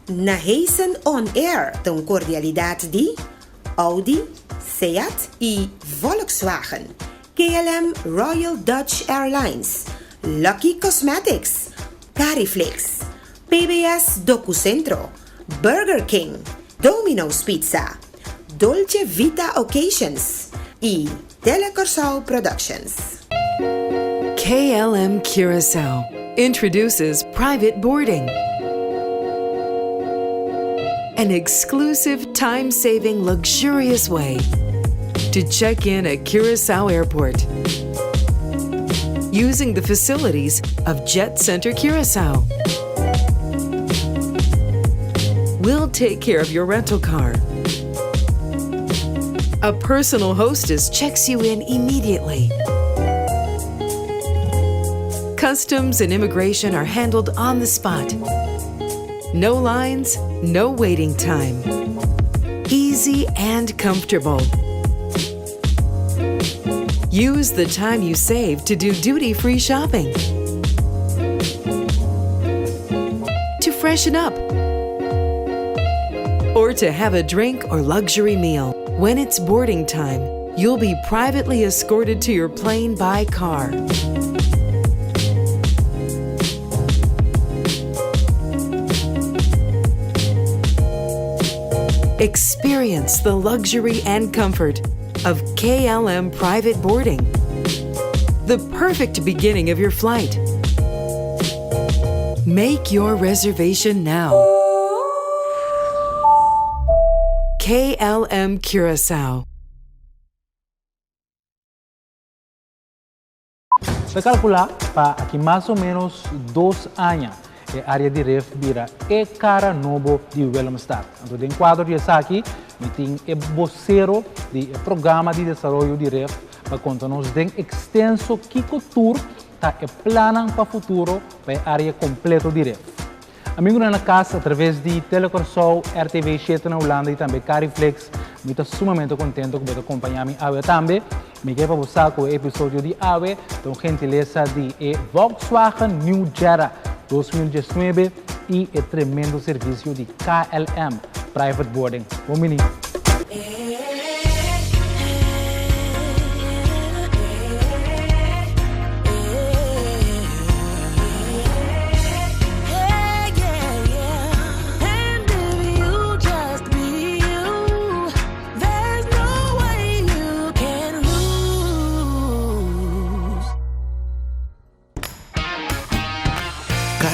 Naheisen On Air ta un kordialidat di Audi, Seat i Volkswagen, KLM Royal Dutch Airlines, Lucky Cosmetics, Cariflix, PBS Dokucentro, Burger King, Domino's Pizza, Dolce Vita Occasions i Tele Kòrsou Productions. KLM Curaçao introduces private boarding. An exclusive time-saving luxurious way to check in at Curaçao Airport using the facilities of Jet Center Curaçao. We'll take care of your rental car. A personal hostess checks you in immediately. Customs and immigration are handled on the spot. No lines, no waiting time. Easy and comfortable. Use the time you save to do duty-free shopping. To freshen up. Or to have a drink or luxury meal. When it's boarding time, you'll be privately escorted to your plane by car. Experience the luxury and comfort of KLM private boarding. The perfect beginning of your flight. Make your reservation now. KLM Curaçao. Ta kalkulá pa aki mas o ménos dos aña e área di Rif bira e kara nobo di Willemstad. Anto den kuadro di esaki mi tin e bosero di e programa di desaroyo di Rif pa konta nos den ekstenso kiko tur ta e plannan pa futuro pa e área kompleto di Rif. Amigunan na kas atraves di Tele Kòrsou, RTV shete na Hulanda i tambe Cariflix, mi ta sumamente kontento ku bo ta kompañá mi awe tambe. Mi ke pa bo sa ku e episodio di awe ta un gentilesa di e Volkswagen New Jetta 2019 i e tremendo servisio di KLM Private Boarding. Bon bini!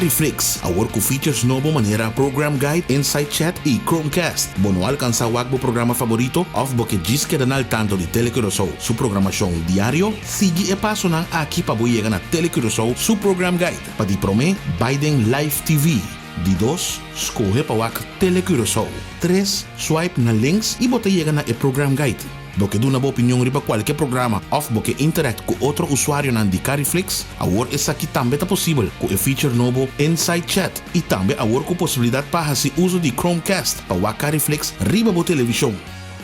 Cariflix, awor ku features nobo manera Program Guide, Insight Chat i Chromecast. Bo no alkansá wak bo programa faborito òf bo ke djis keda na al tanto di Tele Curaçao su programashon diario? Sigui e pasonan aki pa bo yega na Tele Curaçao su Program Guide. Pa di promé, bai den Live TV. Di dos, skohe pa wak Tele Curaçao. Tres, swipe na links i bo ta yega na e Program Guide. Bo ke duna bo opinion riba kualke programa òf bo ke interact ku otro usuarionan di Cariflix? Awor esaki tambe ta posibel ku e feature nobo Inside Chat i tambe awor ku posibilidat pa hasi uso di Chromecast pa wak Cariflix riba bo televishon.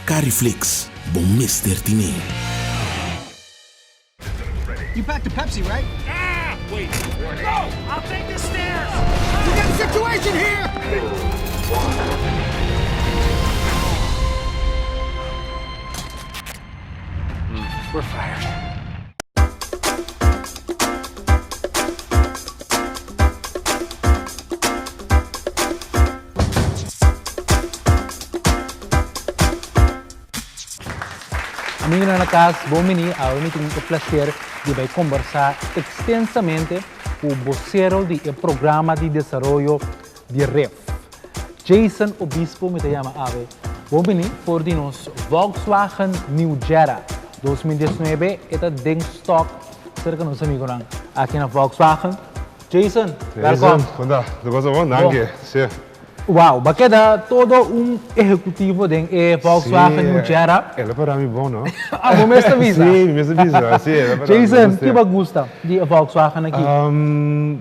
Cariflix, bo mester tin'é. You packed a Pepsi, right? Ah! Wait. Go! I'll take the stairs! We got a situation here! We're fired. Amigonan na cas, bon bini. Awe mi tin e placer di bay combersa extensamente cu bocero di e programa di desaroyo di ref. Jason Obispo mi ta yama awe. Bon bini for di nos Volkswagen New Jetta 2019 e ta den stock cerca nos amigonan aki na Volkswagen. Jason, welkom. Jason, con ta? Tur cosa bon? Danki. Si. Wow, ba keda todo un ehecutivo den e Volkswagen New Jetta. El a para mi bon, no? Ah, bo mes ta bisa? Sí, mi mes ta bisa, sí, el a para mi. Jason, ki bo a gusta di e Volkswagen aki?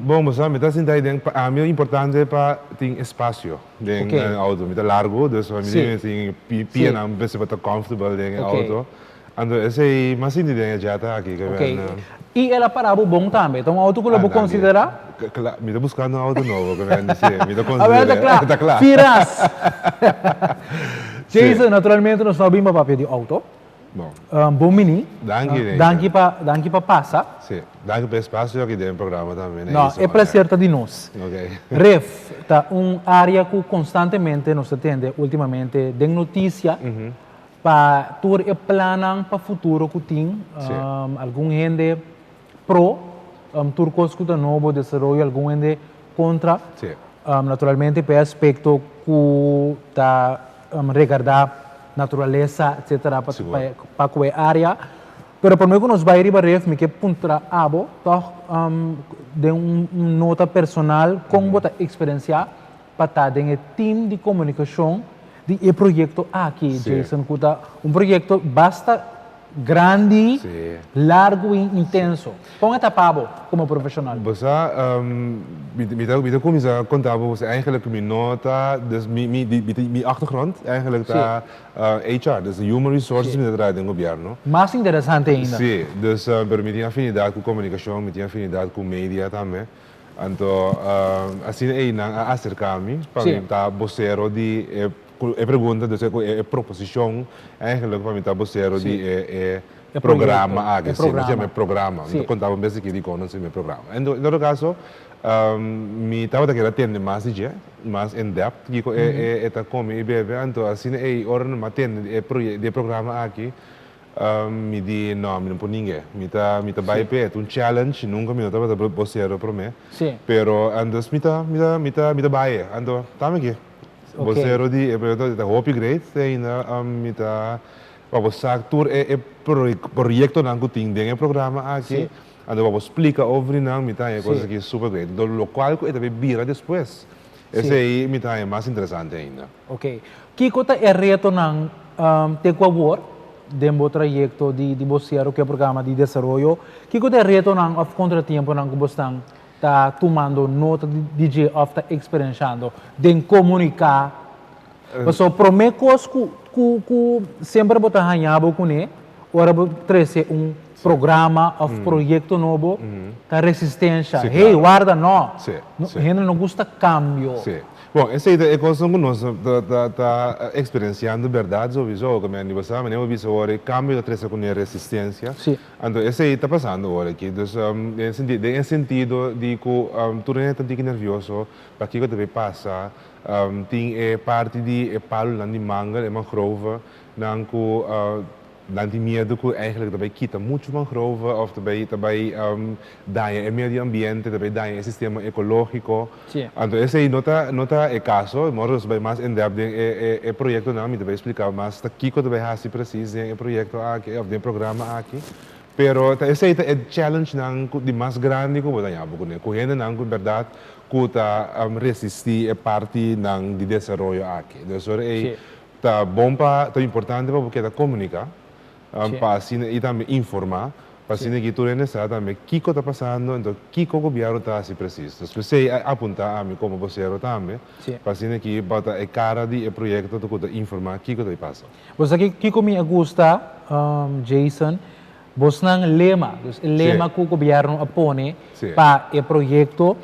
Bon, bo sa, mi ta sinta ahi den, pa ami importante pa tin espacio den e auto. Mi ta largo, dus pa mi tin pianan mester pa ta comfortable den e auto. Anto esei m'a sinti den e Jetta aki ke Ok. ben. I el a para bo bon tambe. Ta un auto ku lo Ah, bo danki. konsiderá? Kla, mi ta buskando un auto nobo ke ben, si, mi ta Awel ta konsider'é. kla. Ta kla. Firas! Si. Jason, naturalmente nos no a bin pa papia di auto. Bon. Bon bini. Danki, Nathan. Danki pa, danki pa pasa. Si. Danki pa e espasio aki den e programa tambe, No, Nathan. e placer ta di nos. Ok. Ref ta un area ku konstantemente nos ta tende ultimamente den notisia. Pa tur e plannan pa futuro ku tin, algun hende pro tur kos ku ta nobo, desaroyo, algun hende kontra. Naturalmente pa e aspekto ku ta regardá naturalesa etsetera pa ku e área. Pero promé ku nos bai riba ref mi ke puntra abo tòg den un nota personal kon bo ta eksperensiá pa ta den e team di komunikashon di e proyekto aki, Jason, ku ta un proyekto basta grandi, largu i intenso. Kon e ta pa bo komo profeshonal? Bo sa, mi ta mi ta kuminsá konta bo eigenlijk mi no ta, dus mi mi mi achtergrond eigenlijk ta HR, dus Human Resources mi ta traha den gobièrnu. Mas interesante ainda. Sí, dus pero mi tin afinidat ku komunikashon, mi tin afinidat ku media tambe. Anto asina ei nan a aserká mi pa mi ta bosero di e e pregunta, dus e proposishon eigenlijk pa mi ta bosero di e e programa aki. Si, nos yama e programa. Mi ta konta bo un bes aki dikon nos yama e programa. En todo kaso mi tabata kere a tende mas di dje, mas in depth kiko e e ta kome i bebe. Anto asina ei ora mi a tende di e di e programa aki Mi di, No, mi no por ning'e. Mi ta, mi ta bai p'e. Ta un challenge, nunca mi no tabata bosero promé. Pero antes mi ta, mi ta, mi ta, mi ta bai e. Anto, ta mi aki. Bosero di e proyecto ta hopi great te ainda. Mi ta, pa bo sa tur e, e proyectonan cu tin den e programa aki. Anto pa bo splica over di nan, mi ta haña e cos aki super great. Anto locual cu e ta bay bira despues. Esey mi ta haña mas interesante ainda. Ok. Kiko ta e retonan te ku awor den bo trayekto di di bosero ku e programa di desaroyo? Kiko ta e retonan òf kontratiemponan ku bosnan ta tumando nota di dje òf ta eksperenshando den komuniká? Pasobra promé kos ku ku ku semper bo ta haña bo kuné ora bo trese un programa òf proyekto nobo ta resistensha. Hey, warda no! Hende no gusta kambio. Bon, esei ta e kosnan ku nos ta ta eksperensiando bèrdat souiso, ku mi a bo sa, manera bo bisa awor e kambio ta trese kuné resistensia. Anto esei ta pasando awor aki. Dus den senti den e sentido di ku tur hende ta tiki nervioso pa kiko ta bay pasa. Tin e parti di e palunan di mangel, e mangrove nan ku Nan tin miedu ku eigenlijk ta bai kita muchu mangrove òf ta bai ta bai daña e medio ambiente, ta bai daña e sistema ekológiko. Anto esei no ta no ta e kaso. Mor nos bai mas in depth den e e e proyektonan mi ta bai splika mas ta kiko ta bai hasi presis den e proyekto aki òf den e programa aki. Pero ta esei ta e challengenan ku di mas grandi ku bo ta haña bo kuné, ku hendenan ku bèrdat ku ta resistí e partinan di desaroyo aki. Dus ora ei Ta bon pa, ta importante pa bo keda komuniká, pa asina, i tambe informá, pa asina ki tur hende sa tambe kiko ta pasando, enton kiko gobièrnu ta hasi presis. Entonces p'esei a apuntá ami komo bosero tambe, pa asina ki bo ta e kara di e proyekto ku ta informá kiko ta pasa. Bo sa kiko mi a gusta, Jason? Bosnan lema, dus e lema ku gobièrnu a pone pa e proyekto,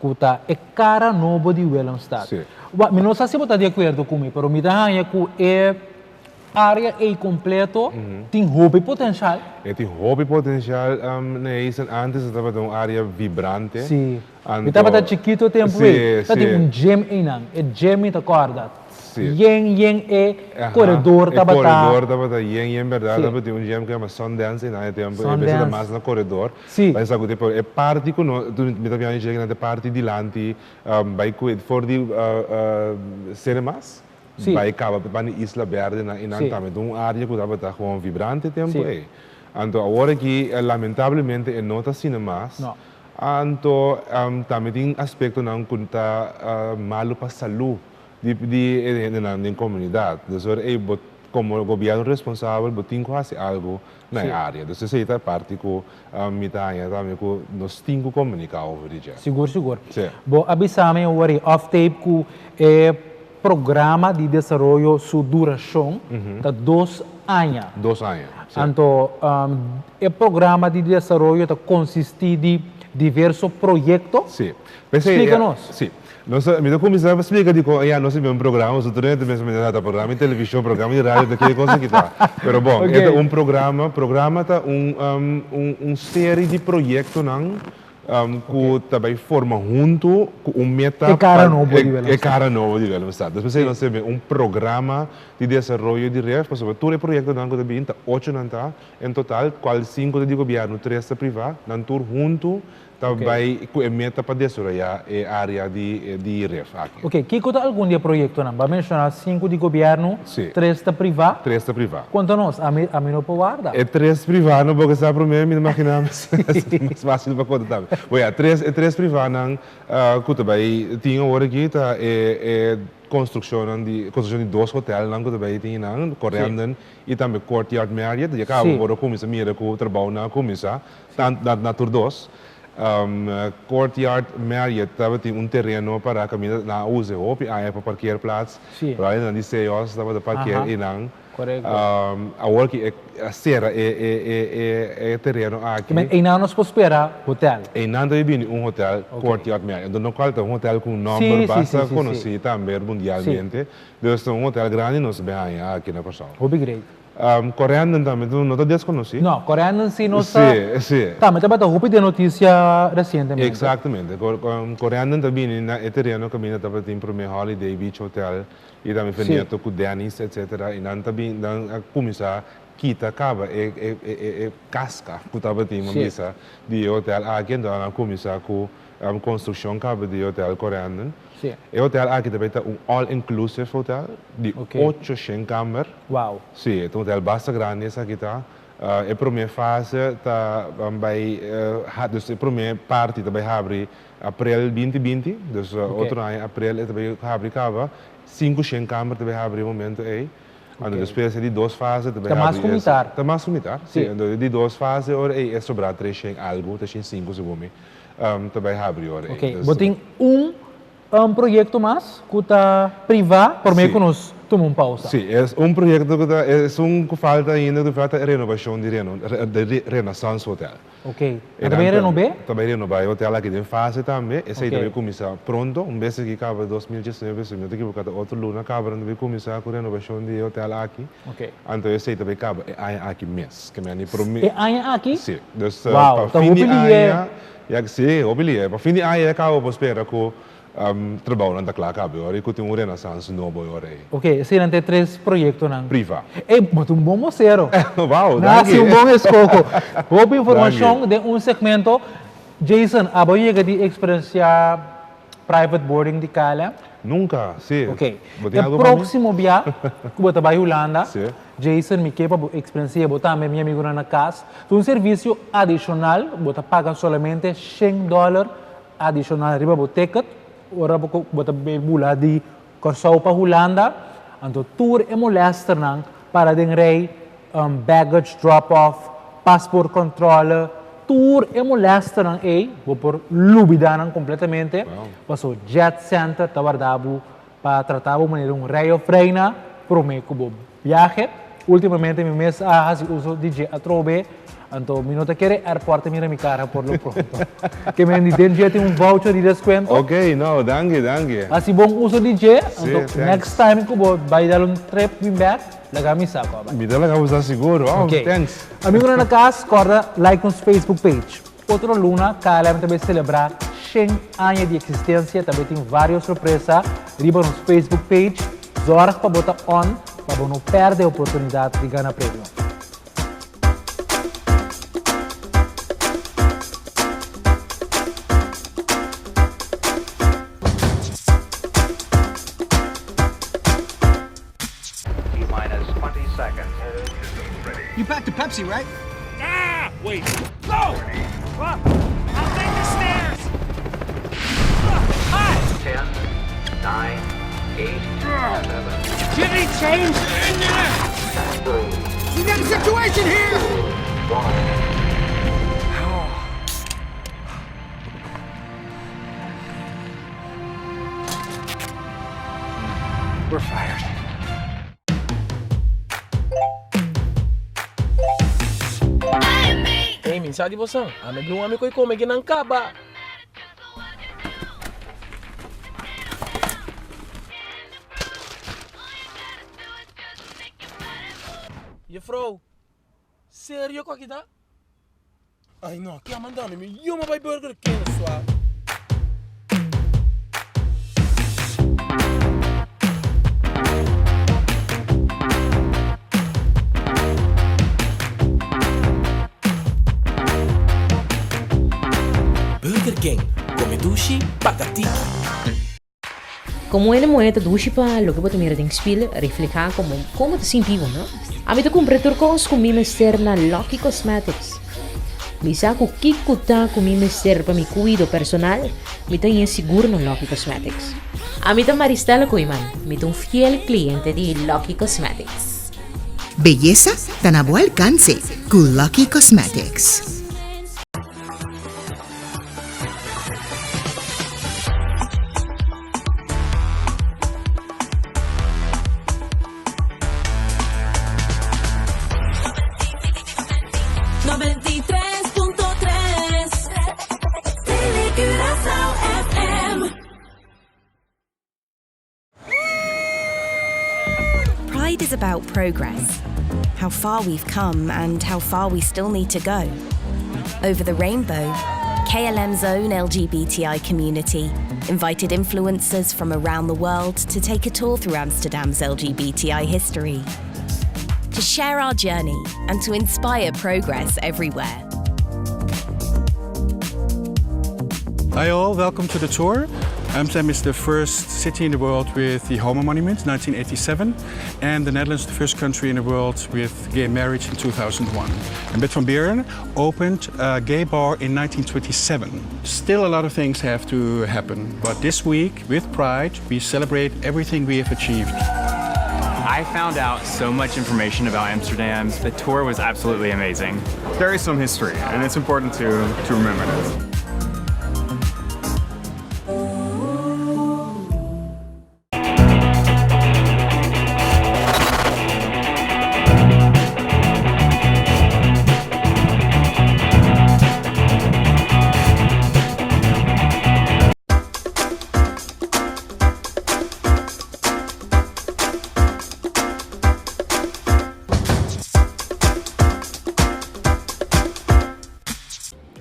Ku ta e kara nobo di Willemstad. Wak, mi no sa si bo ta di akuerdo ku mi, pero mi ta haña ku e área ei kompleto tin hopi potenshal. E tin hopi potenshal, Neisen. Ántes e tabata un área vibrante. Sí. Mi tabata chikito e tempu ei. Tabatin un gym einan. E gym mi ta kòrda. Yen yen e koredor tabata. E koredor tabata yen yen bèrdat. Tabatin un gym ku yama Sundance einan e tempu. E bes ta mas na koredor. Bai sa ku te por e parti ku no mi ta piensa dje na e parti dilanti bai ku for di cinemas bai kaba pa di Isla Berde nan einan tambe ta un area ku tabata gewoon vibrante e tempu ei. Anto awor aki lamentablemente e no ta asina mas. Anto tambe tin aspektonan ku ta malu pa salu di di e hendenan den komunidat. Dus ora ei bo komo gobièrnu responsabel bo tin ku hasi algu na e área. Dus esei ta e parti ku mi ta haña tambe ku nos tin ku komuniká over di dje. Sigur sigur. Bo a bisa mi awor ei off tape ku e. programa di desaroyo su durashon ta dos aña. Dos aña, si. Anto e programa di desaroyo ta konsistí di diverso proyekto? Si. Splika nos. Si. Nos ta, mi ta kuminsá pa splika dikon ya nos tin un programa, pasobra tur hende ta pensa ta programa di televishon, programa di radio, ta kiko kos aki ta. Pero bon, e ta un programa, programa ta un un seri di proyektonan ku ta bai forma huntu ku un meta E kara nobo di Willemstad. E kara nobo di Willemstad. Despues ei nos tin un programa di desaroyo di ref, pasobra tur e proyektonan ku ta bin ta ocho nan ta en total, kual sinku ta di gobièrnu, tres ta privá, nan tur huntu Ta bai ku e meta pa desaroyá e área di di ref aki. Oke, kiko ta algun di e proyektonan? Bo a menshoná sinku di gobièrnu, tres ta privá. Tres ta privá. Konta nos, ami ami no por warda. E tres privá no bo ke sa promé, mi ta imaginá mas mas fásil pa konta tambe. Bo ya, tres e tres privánan ku ta bai tin awor aki ta e e konstrukshonnan di konstrukshon di dos hotelnan ku ta bai tin einan, Corendon i tambe Courtyard Marriott. Ya kaba bo por a kuminsá mira ku trabounan a kuminsá. Tant na na tur dos. Courtyard Marriott tabatin un tereno para kaminda nan a usa e hopi aña pa parkeerplaats. Sí. Pero nan di Seos tabata parkeer Aha. einan. Korekto. Awor ki e a sera e e e e e tereno aki. Men einan nos por spera hotel. Einan ta bini un hotel Ok. Courtyard Marriott. Enton no kual ta un hotel ku un nòmber Sí, sí, basta sí, sí, sí. konosí tambe mundialmente. Dus ta un hotel grandi nos ta bin haña aki na Kòrsou. Hopi great. Corendon tambe no ta deskonosí. No, Corendon sí no ta. Sí, sí. Tambe tabata hopi den notisia resientemente. Exactamente. Corendon ta bini na e tereno kaminda tabatin promé Holiday Beach Hotel i tambe Veneto ku Denny's etcetera i nan ta bin nan a kuminsá kita kaba e e e kaska ku tabatin bo bisa di e hotel aki enton nan a kuminsá ku konstrukshon kaba di e hotel Corendon. Sí. E hotel aki ta bay ta un all inclusive hotel di Ok. 800 kamber. Wow. Sí, e ta un hotel basta grandi esaki ta. E prome fase ta bay dus e prome parti ta bay habri aprel binti binti, dus Ok. otro aña aprel e ta bay habri kaba. 500 kamber ta bay habri e momento ey. Anto Ok. despues e di dos fase ta bay Ta mas habri ku mitar. Ta mas ku mitar, sí. Sí. Anto e di dos fase ora ey e sobra 300 algu, 305 segun mi. ta bai habri ora ei. Ok, bo tin un proyecto mas cu ta priva prome cu nos tuma un pausa? Si, es un proyecto cu ta, esun cu falta ainda, cu falta e renovacion di di Renaissance Hotel. Ok, nan ta bai renob'é? Ta bai renoba e hotel aki den fase tambe, esei ta bai cuminsa pronto, un bes aki caba 2019, si mi no ta ekiboca ta otro luna caba nan ta bai cuminsa cu renovacion di e hotel aki. Ok. Anto esei ta bai caba e aña aki mes, ke mi a ni prome. E aña aki? Si, dus Wow, pa ta fin di hopi lihe. aña, ya, si, hopi lihe. Pa fin di aña ya caba bo spera cu trabounan ta cla caba e ora y cu tin un renaissance nobo e ora ey. Ok, eseinan ta e tres proyectonan. Priva. Ey, bo ta un bon mosero. Wow, Na danki. hasi un bon escoho. Hopi informacion den un segmento. Jason, abo yega di experiencia Private boarding di KLM? Nunca, si. Ok. Bo tin E algo pa mi? proximo bia cu bo ta bay Hulanda, Si. Jason, mi ke pa bo experiencia bo tambe mi amigonan na cas. Ta un servicio adicional, bo ta paga solamente shen dollar adicional riba bo ticket ora bo bo ta bay bula di Kòrsou pa Hulanda, anto tur e molesternan para den rei, baggage drop off, paspoort controle, tur e molesternan ei bo por lubida nan completamente, paso Jet Center ta warda bo pa trata bo manera un rei of reina prome cu bo biahe. Ultimamente mi mes a haci uso di dje atrobe, anto mi no ta kere airport ta mira mi cara por lo pronto. Ke men di den dje tin un voucher di descuento. Ok, no, danki, danki. Haci bon uso di dje, Sí, anto thanks. next time cu bo bay dal un trip bin bek, laga mi sa cu a bay. Mi ta laga bo sa sigur, oh, Ok. thanks. Amigonan na cas, corda like nos Facebook page. Otro luna KLM ta bay celebra shen aña di existencia, ta bay tin varios sorpresa riba nos Facebook page. Zorg pa bo ta on pa bo no perde e oportunidad di gana premio. T-minus 20 seconds. You packed a Pepsi, right? Ah! Wait. Go! Ah, I'll take the stairs! Ah! 10, 9, 8, 7, Jimmy, change! We got a situation here! 1. Ey, min sa di bosan, ami brun ami koy come ki nan kaba. Juffrouw, serio ku aki ta? Ay no, ke a manda mi? Mi yuma bai Burger King swa. Burger King, come dushi, paga tiki. Komo hende muhé ta dushi pa loke bo ta mira den spil reflehá komo kon bo ta sinti bo, no? Ami ta kumpra tur kos ku mi mester na Lucky Cosmetics. Mi sa ku kiko ta ku mi mester pa mi kuido personal, mi ta haña sigur na Lucky Cosmetics. Ami ta Maristella Koeiman, mi ta un fiel kliente di Lucky Cosmetics. Beyesa ta na bo alkanse ku Lucky Cosmetics. Pride is about progress, how far we've come and how far we still need to go. Over the rainbow, KLM's own LGBTI community invited influencers from around the world to take a tour through Amsterdam's LGBTI history. To share our journey and to inspire progress everywhere. Hi all, welcome to the tour. Amsterdam is the first city in the world with the Homo Monument, 1987, and the Netherlands the first country in the world with gay marriage in 2001. And Bert van Beeren opened a gay bar in 1927. Still a lot of things have to happen, but this week, with pride, we celebrate everything we have achieved. I found out so much information about Amsterdam. The tour was absolutely amazing. There is some history, and it's important to, to remember that.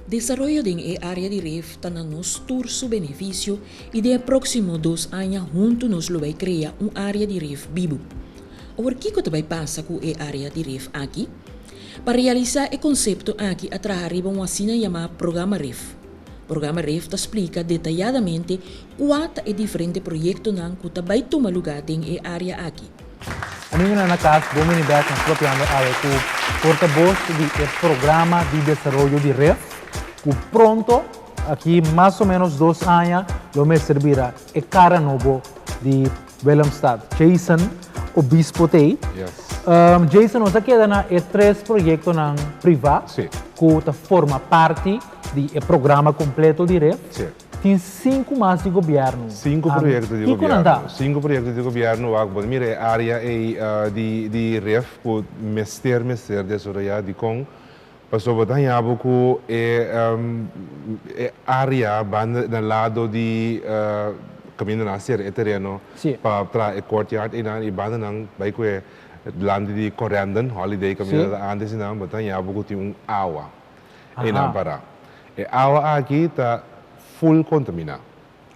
Desaroyo den e área di ref ta na nos tur su benefisio i den e próksimo dos aña huntu nos lo bai krea un área di ref bibu. Awor kiko ta bai pasa ku e área di ref aki? Pa realisá e konsepto aki a traha riba un asina yamá Programa Ref. Programa Ref ta splika detayadamente kua ta e diferente proyektonan ku ta bai tuma lugá den e área aki. Amigonan na kas, bon bini bek nos propiando awe ku portabos di e programa di desaroyo di Ref, ku pronto, aki mas o menos dos aña, lo mester bira e kara nobo di Willemstad. Jason Obispo t'ei. Jason, nos a keda na e tres proyektonan privá ku ta forma parti di e programa kompleto di Ref. Tin sinku mas di gobièrnu. Sinku proyekto di Kiko nan ta? gobièrnu. Sinku proyekto di gobièrnu wak bo ta mira e área ei di di ref ku mester mester desaroyá. Dikon? Pasobra bo ta haña bo ku e e área banda na lado di kaminda nan a sera e tereno pa traha e courtyard einan i banda nan bai ku e lanti di Corendon Holiday kaminda ta ántes einan bo ta haña bo ku tin un awa. Einan pará. E awa aki ta full kontaminá.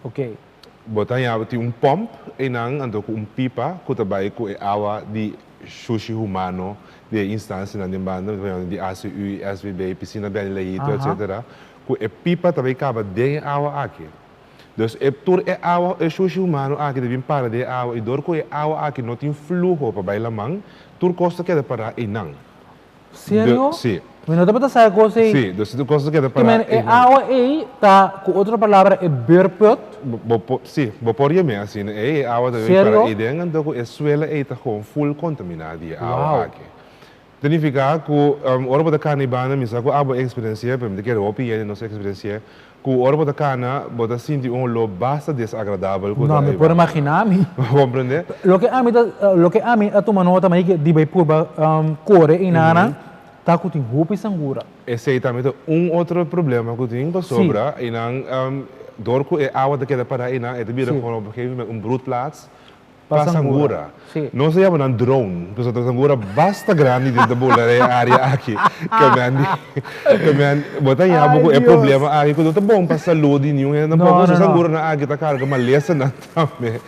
Ok. Bo ta haña tin un pòmp einan anto ku un pipa ku ta bai ku e awa di shushi humano di e instansianan den banda, por ehempel di ACU, SVB, Pisina Benny Leito, etcetera, ku e pipa ta bai kaba den e awa aki. Dus e tur e awa, e shushi humano aki ta bin para den e awa i dor ku e awa aki no tin fluho pa bai laman, tur kos ta keda pará einan. Serio? Sí. Mi no tabata sa e kos ei. Sí, dus tur kos ta keda Ke men pará e einan. awa ei ta, ku otro palabra, e beurput? Bo por, sí, bo por yam'é asina. Ei, e awa ta bin Serio? pará eiden, anto ku e suela ei ta gewoon full kontaminá di e awa Wow. aki. Ta nifiká ku ora bo ta kana i banda, mi sa ku abo eksperensi'é, pero mi ta kere hopi hende nos eksperensi'é, ku ora bo ta kana bo ta sinti un oló basta desagradabel ku No, ta mi ei por banda. imaginá mi. Bo komprendé? Loke ami ta, loke ami a tuma nota, mi a di bai purba kore einana. Ta ku tin hopi sangura. Esei tambe ta un otro problema ku tin pasobra einan dor ku e awa ta keda pará einan e ta bira gewoon op een gegeven moment un broedplaats pa sangura. Nos a yama nan drone pasobra ta sangura basta grandi den ta bula den e area aki. Ke men ke men bo ta yama ku e problema aki ku no ta bon pa salud di niun hende tampoco pasobra sanguranan aki ta karga malesanan tambe.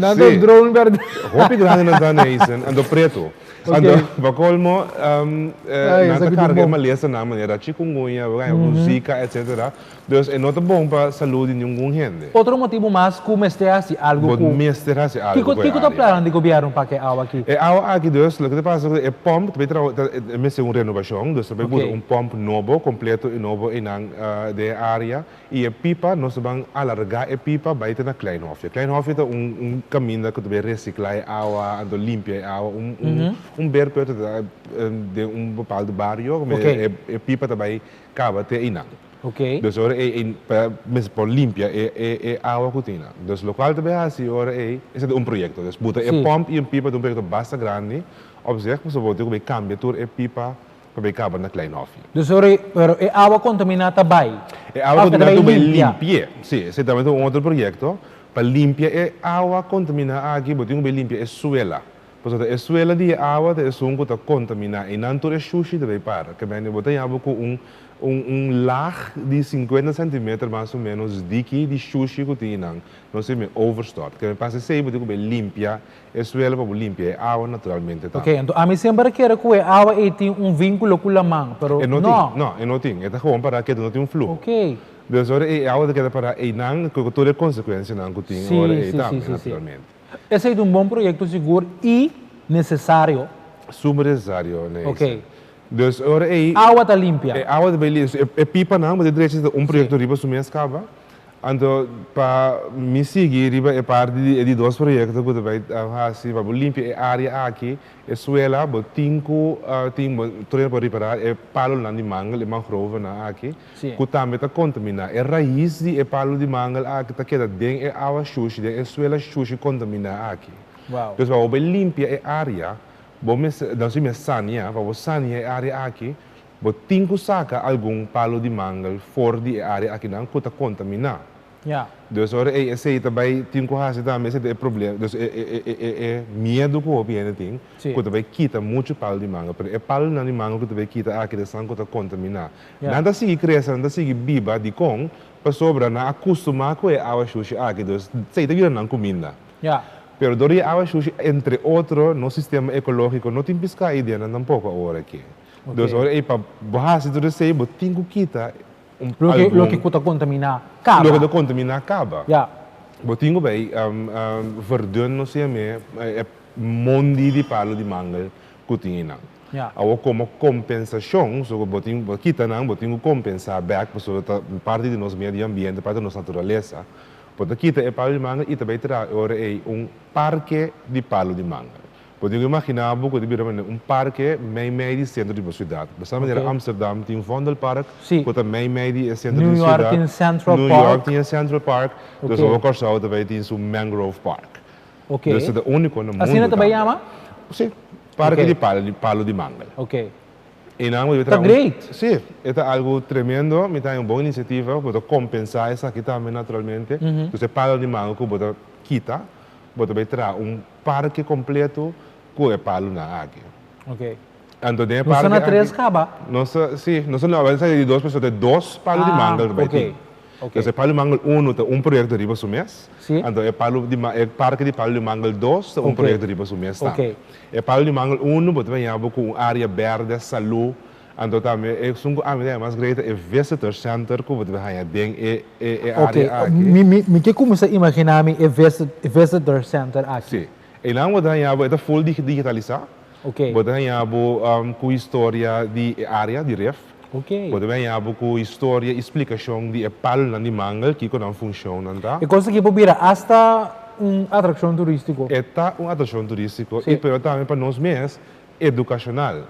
Nan ta drone berdad. Hopi grandi nan ta Neisen, anto preto. Anto pa colmo nan ta carga e malesanan manera chikungunya, zika etcetera. Dus e no ta bon pa salud di ningun hende. Otro motibu mas ku mester hasi algu ku. Bo mester hasi algu ku e área. Kiko ta plannan di gobièrnu pa ku e awa aki? E awa aki dus, loke ta pasa ku e pòmp ta bai traha, e mester un renobashon, dus ta bai buta un pòmp nobo, kompleto i nobo einan den e área. I e pipa, nos ta ban alargá e pipa bai te na Kleinhofje. Kleinhofje ta un un kaminda ku ta bai resiklá e awa, anto limpia e awa, un un un beerput ta den un bepaldo bario, e pipa ta bai kaba te einan. Dus ora ei ei pa mester por limpia e e e awa ku tin nan. Dus lokual ta bai hasi ora ei, esei ta un proyekto. Dus buta e pòmp i un pipa ta un proyekto basta grandi op zich, pasobra bo tin ku bai kambia tur e pipa pa bai kaba na Klein Hofje. Dus ora ei, pero e awa kontaminá ta bai? E awa kontaminá ta bai limpi'é. Si, esei tambe ta un otro proyekto. Pa limpia e awa kontaminá aki bo tin ku bai limpia e suela. Pasobra ta e suela di e awa ta esun ku ta kontaminá i nan tur e shushi ta bai para. Ke mende bo ta yaba ku un un un laag di sinkuenta sentimeter mas o ménos diki di shushi ku tin einan. Nos ta yama e overstort. Ke men pasa esei bo tin ku bai limpia e suela pa bo limpia e awa naturalmente tambe. Oke, anto ami semper a kere ku e awa ei tin un vínkulo ku laman, pero E no tin, no, e no tin. E ta gewoon para ketu, no tin un fluho. Oke. Dus ora e awa ta keda para einan ku tur e konsekuensianan ku tin ora ei tambe naturalmente. Esei ta un bon proyekto sigur i nesesario. Super nesesario, Neisa. Ok. Dus ora ei. Awa ta limpia. E awa ta bai limpia. E pipanan bo ta drecha ta un proyekto riba su mes kaba. Anto pa mi sigui riba e parti di e di dos proyekto ku ta bai hasi pa bo limpia e área aki, e suela, bo tin ku tin bo tur hende por ripará e palonan di mangel, e mangrovenan aki. Ku tambe ta kontaminá. E rais di e palu di mangel aki ta keda den e awa shushi, den e suela shushi kontaminá aki. Dus pa bo bai limpia e área, bo mester, nan si mester sania, pa bo sania e área aki, bo tin ku saka algun palu di mangel for di e área akinan ku ta kontaminá. Dus ora ei esei ta bai tin ku hasi tambe esei ta e problem, dus e e e e e miedu ku hopi hende tin ku ta bai kita muchu palu di mangel, pero e palunan di mangel ku ta bai kita aki ta esnan ku ta kontaminá. Nan ta sigui krese, nan ta sigui biba, dikon? Pasobra nan a kustumá ku e awa shushi aki, dus esei ta bira nan kuminda. Pero dor di e awa shushi, entre otro, nos sistema ekológiko no tin piská ei den nan tampoko awor aki. Dus ora ei pa bo hasi tur esei bo tin ku kita un Loke algun. loke ku ta kontaminá kaba. Loke ta kontaminá kaba. Ya. Bo tin ku bai verdun nos yam'é e mondi di palu di mangel ku tin einan. Ya. Awor komo kompensashon, so ku bo tin bo kita nan, bo tin ku kompensá bèk pasobra ta parti di nos medio ambiente, parti di nos naturalesa. Bo ta kita e palu di mangel i ta bai traha e ora ei un parke di palu di mangel. Bo tin ku imaginá bo ku ta bira manera un parke mei mei di sentro di bo siudat. Bo sa manera Amsterdam tin Vondelpark ku ta mei mei di e sentro di New York siudat. tin Central New Park. York tin e Central Park. Dus awor Kòrsou ta bai tin su Mangrove Park. Dus ta úniko na mundu Asina ta bai tambe. yama? Si, parke di palu di palu di mangel. Einan bo debe Ta traha un great! Si, e ta algu tremendo. Mi ta haña un bon inisiativa. Bo ta kompensá esaki tambe naturalmente. Dus e palu di mangel ku bo ta kita, bo ta bai traha un Parke kompleto ku e palunan aki. Ok. Anto den e Nos parke ta na aki. tres kaba? Nos ta, si, nos ta na, a di dos pasobra ta e dos palu di mangel ta bai tin. Ok. Entonces e palu di mangel uno ta un proyekto riba su mes. Si. Anto e palu di e parke di palu di mangel dos ta un proyekto riba su mes tambe. Ok. E palu di mangel uno bo ta baña bo ku un área bèrdè, salú. Anto tambe esun ku ami ta haña mas great ta e visitor center ku bo ta haña den e e Ok, área aki. mi mi mi ke kuminsá imaginá mi e visit visitor center aki. Sí. Einan bo ta haña bo e ta full digitalisá. Ok. Bo ta haña bo ku historia di e área di Rif. Ok. Bo ta haña bo ku historia i splikashon di e palunan di mangel, kiko nan funshonnan ta. E kos aki por bira asta un atrakshon turístiko. E ta un atrakshon turístiko Sí. i pero tambe pa nos mes edukashonal.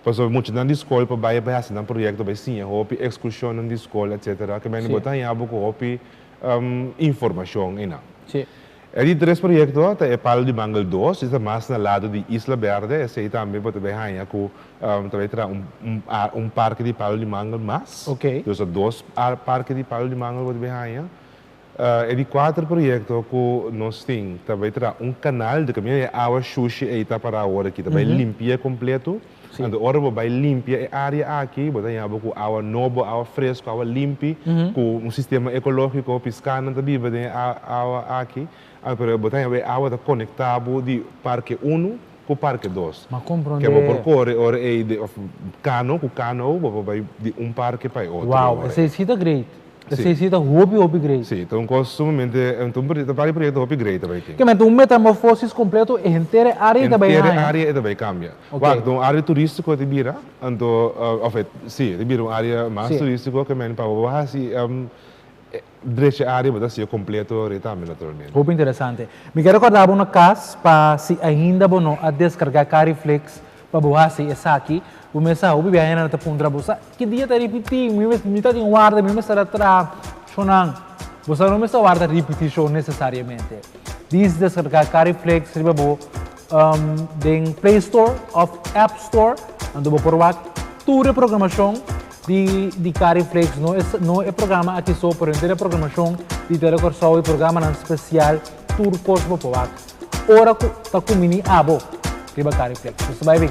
Pasobra muchanan di skol por bai bai hasi nan proyekto, bai siña hopi, ekskurshonnan di skol etsetera, ke mende bo ta haña bo ku hopi informashon einan. Sí. E di tres proyekto ta e Palu di Mangel dos, esei ta mas na lado di Isla Berde, esei tambe bo ta bai haña ku ta bai traha un un parke di palu di mangel mas. Dus ta dos parke di palu di mangel bo ta bai haña. E di kuater proyekto ku nos tin ta bai traha un kanal di kaminda e awa shushi ei ta pará awor aki, ta bai limpi'é kompleto. Anto ora bo bai limpia e área aki, bo ta haña bo ku awa nobo, awa fresku, awa limpi, ku un sistema ekológiko, piskánan ta biba den e awa aki. Pero bo ta haña bo e awa ta konektá bo di parke unu ku parke dos. Ma komprondé. Ke bo por kore ora ei di òf kano, ku kano bo por bai di un parke pa e otro. Wow, esei si ta great. Esei si ta hopi hopi great. Sí, ta un kos sumamente, ta un ta par di proyekto hopi great ta bai tin. Ke men ta un metamorfosis kompleto, e henter e área ta bai Henter e haña. área e ta bai kambia. Ok. Wak, ta un área turístiko ta bira, anto, òf e, sí, ta bira un área mas Sí. turístiko ke men pa bo hasi drecha e área bo ta hasié kompleto rei tambe naturalmente. Hopi interesante. Mi ke rekordá bo na kas pa si ainda bo no a deskargá Cariflix Pa bo hasi esaki, bo mester hopi biaha hende ta puntra bo, sa ki dia ta ripití? Mi mi ta tin warda, mi mester a traha shownan. Bo sa no mester warda ripitishon nesesariamente. Dis deskargá Cariflix riba bo den Play Store òf App Store, anto bo por wak tur e programashon di di Cariflix, no e no e programa aki so, pero henter e programashon di Tele Kòrsou i programanan spesial, tur kos bo por wak. Ora ku ta kumini abo riba Cariflex. Nos ta bai bin.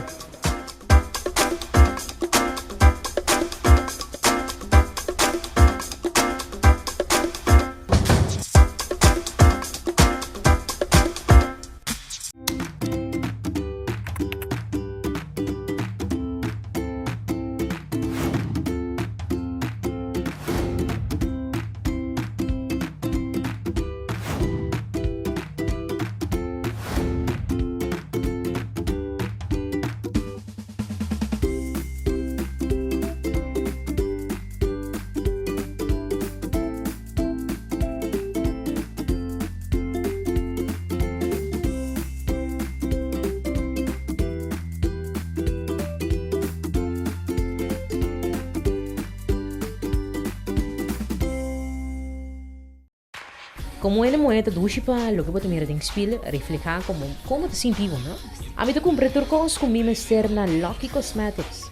Komo hende muhé ta dushi pa loke bo ta mira den spil reflehá komo kon bo ta sinti bo, no? Ami ta kumpra tur kos ku mi mester na Lucky Cosmetics.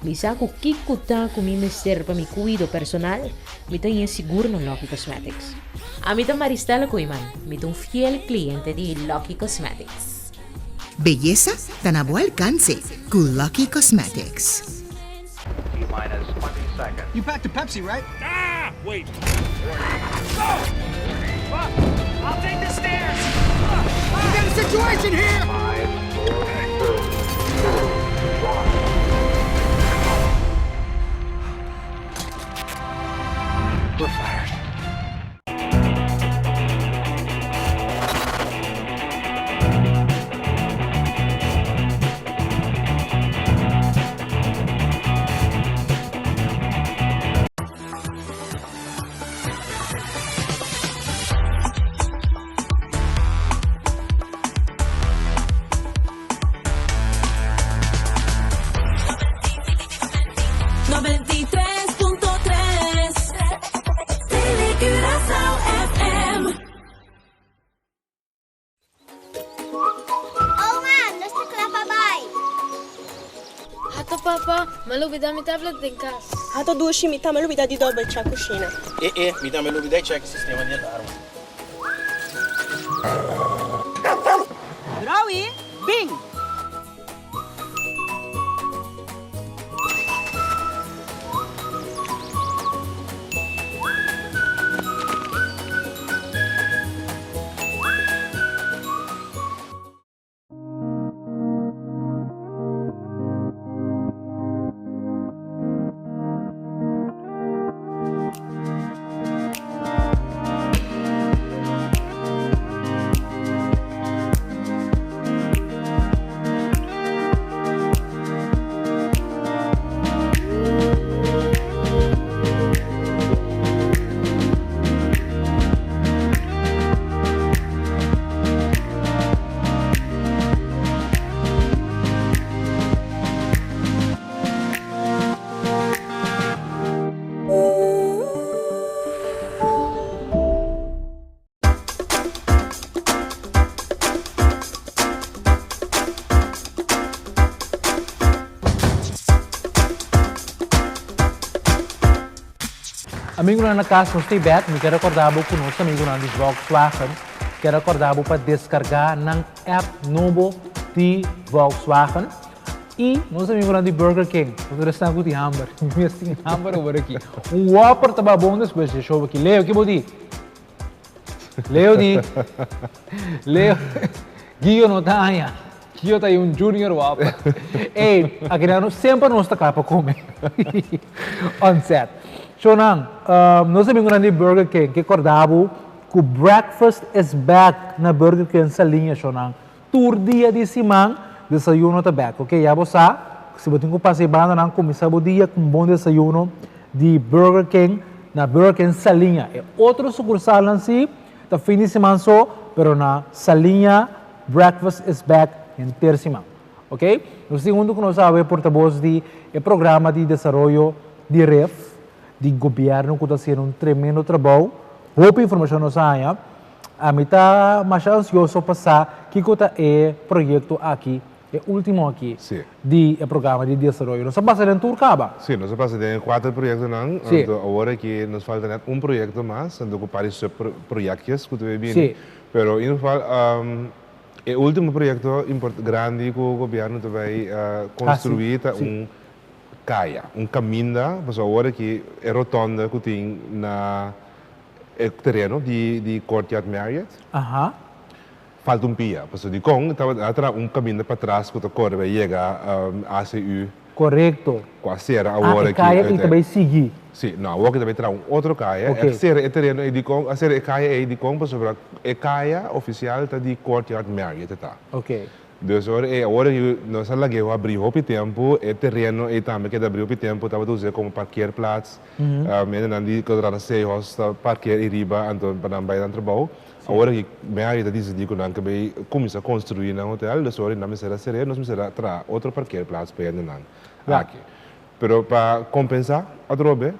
Mi sa ku kiko ta ku mi mester pa mi kuido personal, mi ta haña sigur na Lucky Cosmetics. Ami ta Maristella Koeiman, mi ta un fiel kliente di Lucky Cosmetics. Beyesa ta na bo alkanse ku Lucky Cosmetics. T minus 20 seconds. You packed a Pepsi, right? Ah! Wait. Go! I'll take the stairs! We got a situation here! Five, four, three, two, one. We're fired. Oma, nos ta kla pa bai. Hato papa, m'a lubida mi tablet den kas. Hato dushi, mi tambe lubida di dobel chèk kushina. E e, mi tambe lubida e chèk sistema di alarma. Rowie, bin! Amigunan na kas, nos ta bèk. Mi ke rekordá bo ku nos amigunan di Volkswagen ke rekordá bo pa deskargá nan app nobo di Volkswagen. I nos amigunan di Burger King, nos esnan ku tin hamber. Mi mes tin hamber awor aki. Un Whopper ta bon despues di e show aki. Leo, ki bo di? Leo di. Leo. Gio no ta haña. Gio ta un junior whopper. Ey, aki nan semper nos ta kla pa kome. On set. Shownan, nos amigunan di Burger King ke korda bo ku breakfast is back na Burger King Saliña, shownan. Tur dia di siman desayuno ta bek, ok? Ya bo sa, si bo tin ku pasa e bandanan, kuminsá bo dia ku un bon desayuno di Burger King na Burger King Saliña. E otro sukursalnan si ta fin di siman so, pero na Saliña breakfast is back henter siman, ok? Nos tin huntu ku nos awe portabos di e programa di desaroyo di ref di gobièrnu ku ta hasiendo un tremendo trabou. Hopi informashon nos a haña. Ami ta masha ansioso pa sa kiko ta e proyekto aki, e ultimo aki, di e programa di desaroyo. Nos a pasa den tur kaba. Sí, nos a pasa den e kuater proyektonan. Anto awor aki nos falta nèt un proyekto mas, anto ku par di sub-proyektjes ku ta bay bini. Pero in ieder geval e ultimo proyekto grandi ku gobièrnu ta bay konstruí ta un kaya, un kaminda, pasobra awor aki e rotonde ku tin na E tereno di di Courtyard Marriott. Aha. Falta un pia. Pasobra dikon tabata a traha un kaminda patras ku ta kore bai yega ACU. Korekto. Ku a sera awor Ah, e kaya ei ta bai sigui. Si, no, awor ki ta bai traha un otro kaya. Ok. E sera e tereno ei dikon, a sera e kaya ei dikon pasobra e kaya ofisial ta di Courtyard Marriott e ta. Ok. Dus ora e ora yu nos a lag'é habrí hopi tempu, e tereno ei tambe keda habrí hopi tempu, tabata us'é komo parkeerplaats. Hendenan di Colorado Seahorse ta parkeer ei riba anto pa nan bai nan trabou. Awor aki Mary ta disidí ku nan ke bai kuminsá konstruí nan hotel, dus ora nan mester a ser'é, nos mester a traha otro parkeerplaats pa hendenan aki. Pero pa kompensá atrobe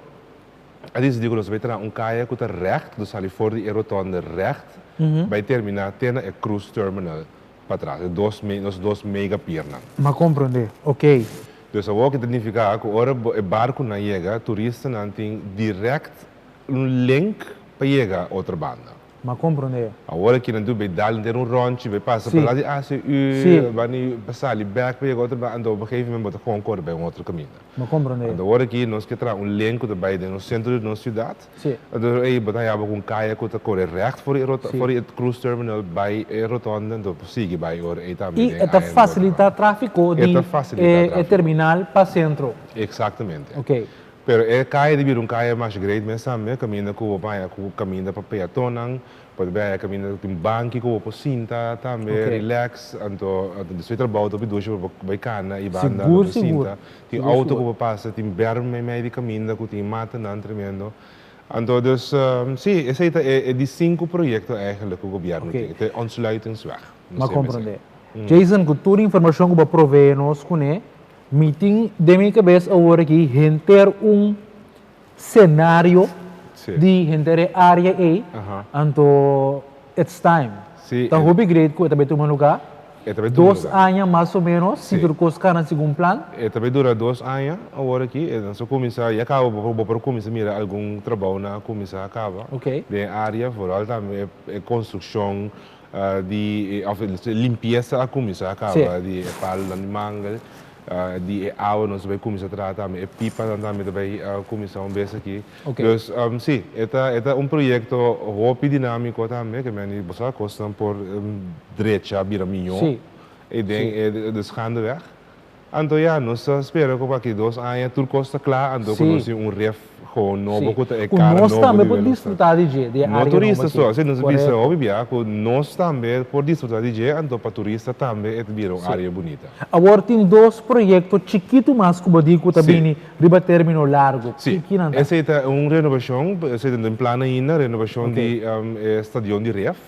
a disidí ku nos bai traha un kaya ku ta règt, ku ta sali for di e rotonde règt bai terminá te na e cruise terminal. Patras, e dos me, nos dos mega piernan. M'a komprondé, oké. Dus awor ki ta nifiká ku ora bo e barkunan yega, turistanan tin dirèkt un link pa yega otro banda. M'a komprondé. Awor aki nan tur bai dal henter un ròntji, bai pasa pa lado di ACU, bani pa sali bèk pa yega otro banda, anto op un gegeven moment bo ta gewoon kore bai un otro kaminda. M'a komprondé. Anto awor aki nos ke traha un link ku ta bai den nos sentro di nos siudat. Sí. Anto ey bo ta haya bo cu un caya cu ta core recht for di for di e cruise terminal bay e rotonde anto por sigui bay ora ey tambe Y den e ta aña nobo. facilita trafico E di ta facilita e trafico. terminal pa centro. Exactamente. Ok. Pero e caya di bira un caya mas great mes tambe caminda cu bo por haya cu caminda pa peatonnan, bo ta bay haya caminda cu tin banki cu bo por sinta tambe Ok. relax anto despues di trabao ta hopi dushi pa bo bay cana y banda Sigur bo sigur. sinta. Tin Sigur auto sigur. ku por pasa, tin berm meimei di kaminda ku tin matanan tremendo. Anto dus, sí, esei ta e e di sinku proyekto eigenlijk ku gobièrnu Oké. tin. E ta e ontsluitingsweg, nos M'a ta yama esei. komprondé. Jason, ku tur informashon ku bo a proveé nos kuné, mi tin den mi kabes awor aki henter un senario di henter e área ei, anto it's time. Ta hopi great ku e ta bai tuma lugá. Dos aña mas o ménos, si tur kos kana segun plan. E ta bai dura dos aña awor aki. Nos a kuminsá, ya kaba bo por kuminsá mira algun trabounan a kuminsá kaba den e área, vooral tambe e konstrukshon di òf e limpiesa a kuminsá kaba di e palunan di mangel. Di e awa nos ta bai kuminsá traha tambe, e pipanan tambe ta bai kuminsá un bes aki. Dus si, e ta e ta un proyekto hopi dinámiko tambe, ke men bo sa kosnan por drecha bira mihó ei den e dus gaandeweg. Anto ya, nos ta spera ku pa aki dos aña tur kos ta kla, anto ku nos tin un ref gewoon nobo ku ta e kara nobo Ku nos tambe di por Willemstad. disfrutá di dje, di e No área nobo turista aki. so, asina nos a bisa Korekto. hopi bia ku nos tambe por disfrutá di dje, anto pa turista tambe e ta bira un área bunita. Awor tin dos proyekto chikitu mas ku bo di ku ta bini riba término largu. Sí, Ki nan ta? esei ta un renobashon, esei ta den plan ainda, renobashon di e stadion di Ref.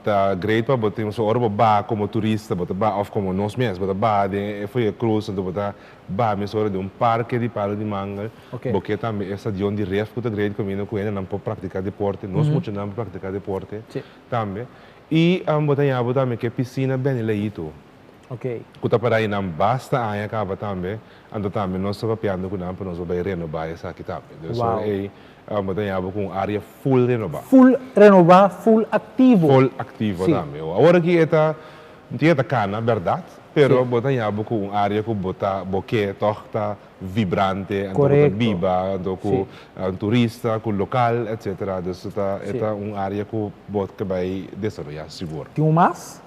Ta great pa bo tin, so ora bo baha komo turista, bo ta baha òf komo nos mes, bo ta baha den e Foyer Cruz, anto bo ta baha mesora den un parke di palu di mangel. Bo ke tambe e stadion di Ref ku ta great kaminda ku hendenan por praktiká deporte, nos muchanan por praktiká deporte tambe. I bo ta yabu tambe ke pisina Benny Leito. Ku ta para einan basta aña kaba tambe, anto tambe nos ta papiando ku nan pa nos por bai renobá esaki tambe. Dus ora ei bo ta haña bo ku un área full renobá. Full renobá, full aktivo. Full aktivo tambe. Awor aki e ta, tin e ta kana bèrdat, pero bo ta haña bo ku un área ku bo ta, bo ke tòg ta vibrante, anto bo ta biba, anto ku turista, ku lokal, etcetera. Dus e ta, e ta un área ku bo ke bai desaroyá sigur. Tin un mas?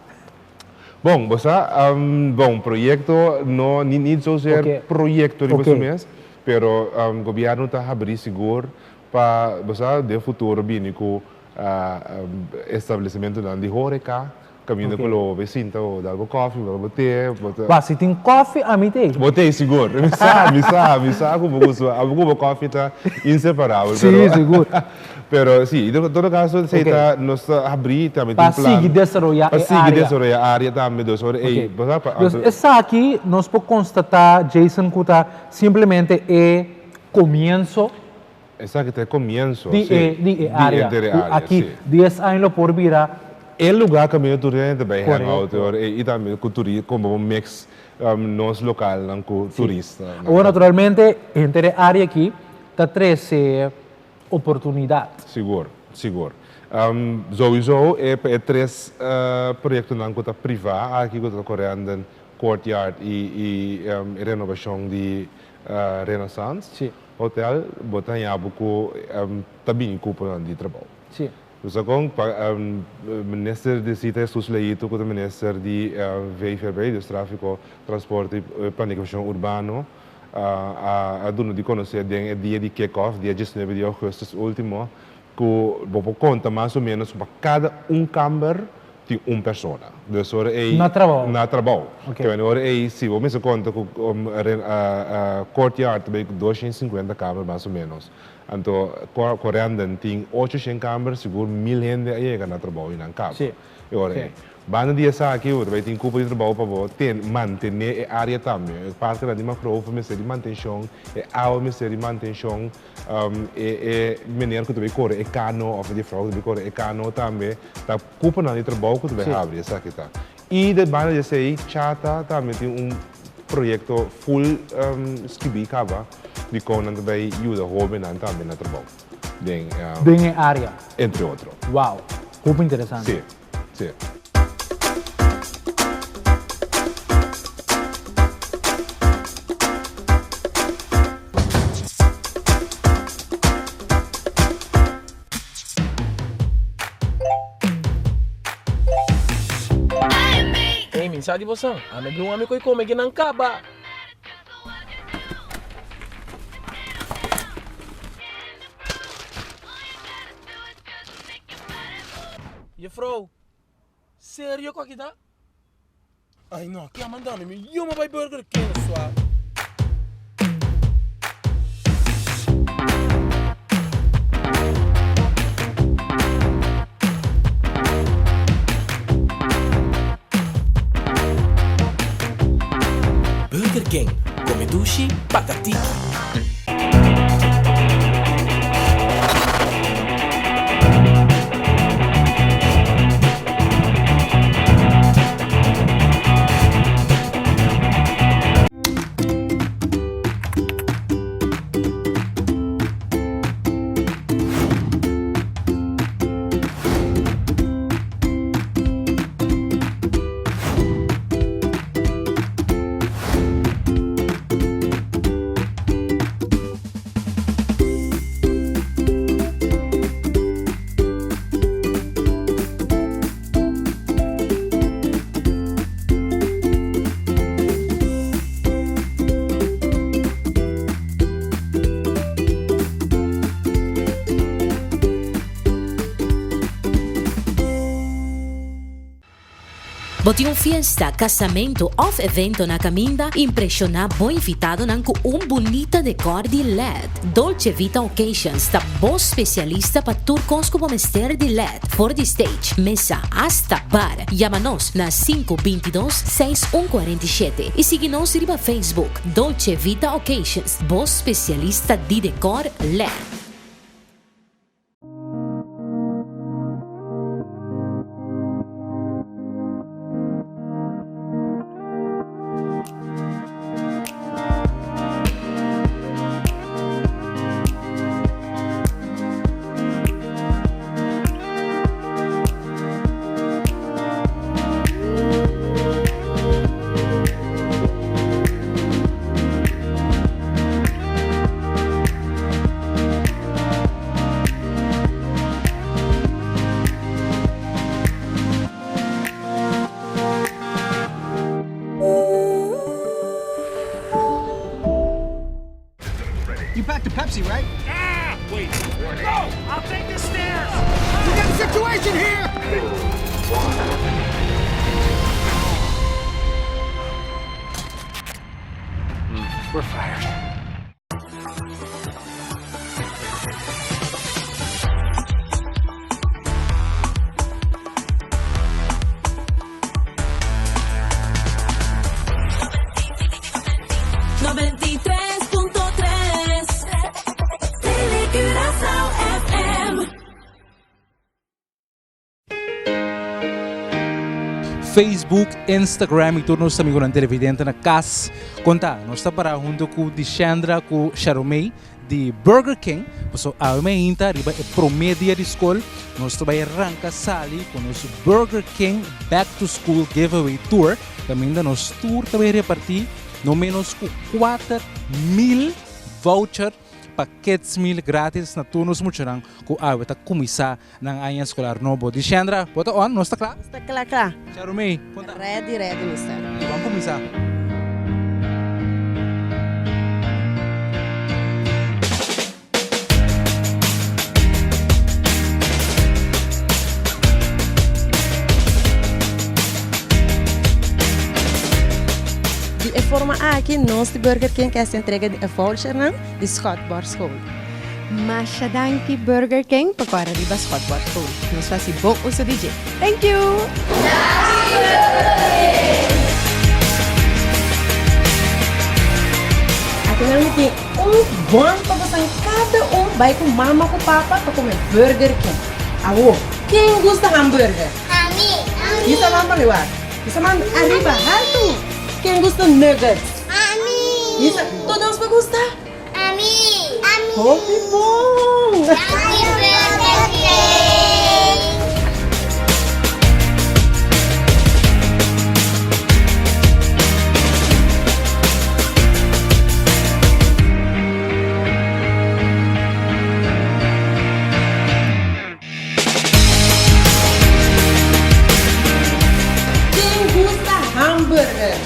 Bon, bo sa, bon, proyekto no, ni ni zozeer proyekto riba su mes, pero gobièrnu ta habrí sigur pa, bo sa, den futuro bini ku establesimentunan di hóreka, kaminda ku lo bo sinta bo dal bo kòfi, bo dal bo te, bo ta. Bah, si tin kòfi ami t'ei. Bo t'ei sigur. Mi sa, mi sa, mi sa ku bo gusta, abo ku bo kòfi ta inseparabel, pero. Sí, sigur. Pero si, en todo caso esey ta nos ta habri tambe tin plan. Pa sigui desaroya e área. Pa sigui desaroya e área tambe dus ora ey bo sa pa. Dus esaki nos por constata Jason cu ta simplemente e comienso. Esaki ta e comienso si. Di e área. Cu aki dies aña lo por bira. E lugar caminda tur hende ta bay hang out ora ey y tambe cu turista como bo mix nos localnan cu turistanan. Awor naturalmente henter e área aki ta trece. oportunidat. Sigur, sigur. Souiso e pa e tres proyektonan ku ta privá aki ku ta Corendon, Courtyard i i e renobashon di Renaissance Hotel bo ta haña bo ku ta bini kuponan di trabou. Nos a kon pa Minister di Sita Jesus Leito ku ta Minister di VVRB, dus Tráfiko, Transporte i Planifikashon Urbano, a duna di konosé den e dia di kick-off, dia diesnuebe di ougùstùs último, ku bo por konta mas o ménos ku pa kada un kamber tin un persona. Dus ora ei. Na trabou. Na trabou. Ke ora ei si bo mester konta ku Courtyard ta bay ku 250 kamber mas o ménos. Anto Corendon tin 800 kamber, sigur mil hende a yega na trabou i nan kaba. E ora ei. Banda di esaki bo ta bai tin kupo di trabou pa bo ten mantené e área tambe. E parkenan di mangrove mester di mantenshon, e awa mester di mantenshon, e e meneer ku ta bai kore e kano òf e jefrou ku ta bai kore e kano tambe ta kuponan di trabou ku ta bai habri esaki ta. I de banda di esei Chata tambe tin un proyekto full skibí kaba di kon nan ta bai yuda hóbennan tambe na trabou den. Den e área. Entre otro. Wow, hopi interesante. Sí. Sí. Ey, mi sa di bosan, ami blue ami koy come kinan kaba. Juffrouw, serio ku aki ta? Ay no, ke a manda mi? Mi yuma bai Burger King swa. Burger King, come dushi, paga tiki. Bo tin un fiesta, casamentu of evento na caminda? Impresiona bo invitadonan cu un bunita decor di led. Dolce Vita Occasions ta bo specialista pa tur cos cu bo mester di led, for di stage, mesa hasta bar. Yama nos na sinku 22 seis un 47 y sigui nos riba Facebook. Dolce Vita Occasions, bo specialista di decor led. You packed the Pepsi, right? Ah, wait. Go! I'll take the stairs! We got a situation here! We're fired. Facebook, Instagram y tur nos amigonan televidente na cas. Conta, nos ta para hunto cu Dishandra cu Sharomey di Burger King. Paso awe mainta riba e prome dia di scol nos ta bay ranca sali cu nos Burger King Back to School Giveaway Tour. Caminda nos tur ta bay reparti no menos cu 4000 voucher pa kids meal gratis na tur nos muchanan cu awe ta cuminsa nan aña escolar nobo. Dishandra, bo ta on? Nos ta cla? Nos ta cla cla. Sharumey, con ta? Ready, ready, mister. Y ban cuminsa. Di e forma aki nos di Burger King ke hasi entrega di e vouchernan di Schotborgschool. Masha danki Burger King pa kòrda riba Schotborgschool. Nos hasi bon uso di dje. Thank you! Danki Burger King! Aki nan mi tin un bon pa bosan kada un bai ku mama ku papa pa kome Burger King. Awo, ken gusta hamburger? Ami! Ami! Bisa man pa mi wak. Bisa man ariba haltu. Ken gusta nuggets? Ami! Bisa, todos bo gusta? Ami! Ami! Hopi bon! Danki Burger King! Ken gusta hamburger?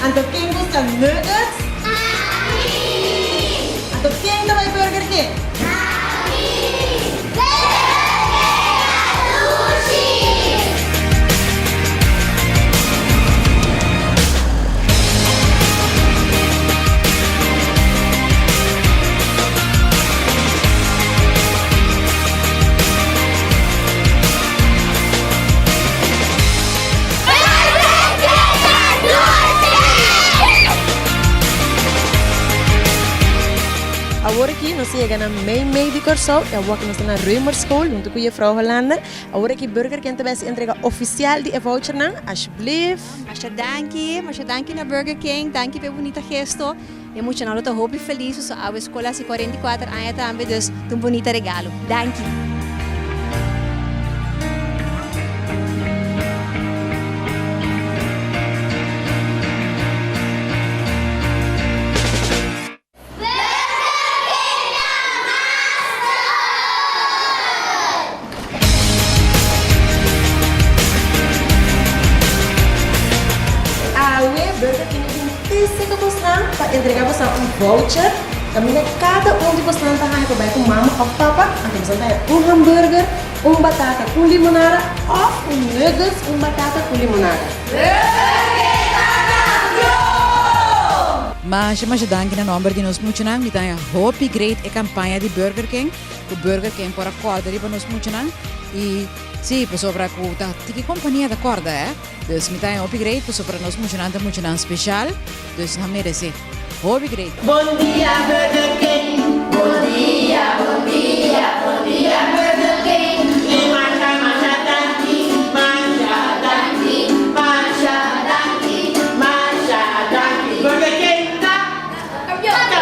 Anto ken gusta nuggets? Anto ken ta bai Burger King? Awor aki nos a yega na mei mei di Kòrsou i awor aki nos ta na Römerschool huntu ku Jefrouw Hollander. Awor aki Burger King ta bai hasi entrega ofisial di e vouchernan. Asjeblief. Masha danki, masha danki na Burger King, danki pa e bunita gesto. E muchanan lo ta hopi felis pasobra awe skol hasi 44 aña tambe, dus ta un bunita regalo. Danki. Awe Burger King a bin tese ku bosnan pa entrega bosnan un voucher kaminda kada un di bosnan ta haña pa bai ku mama òf papa anto bosnan ta haña un hamburger, un batata ku limonada òf un nuggets, un batata ku limonada. Burger King ta kampion! Masha masha danki na nomber di nos muchanan. Mi ta haña hopi great e campaña di Burger King. Cu Burger King por a corda riba nos muchanan. Y si, pasobra cu ta tiki compania ta corda eh. Dus mi ta haña hopi great pasobra nos muchanan ta muchanan special. Dus nan merece. Hopi great. Bon dia Burger King. Bon dia, bon dia, bon dia Burger King. Y masha masha danki, masha danki, masha danki, masha danki. Burger King ta kampion!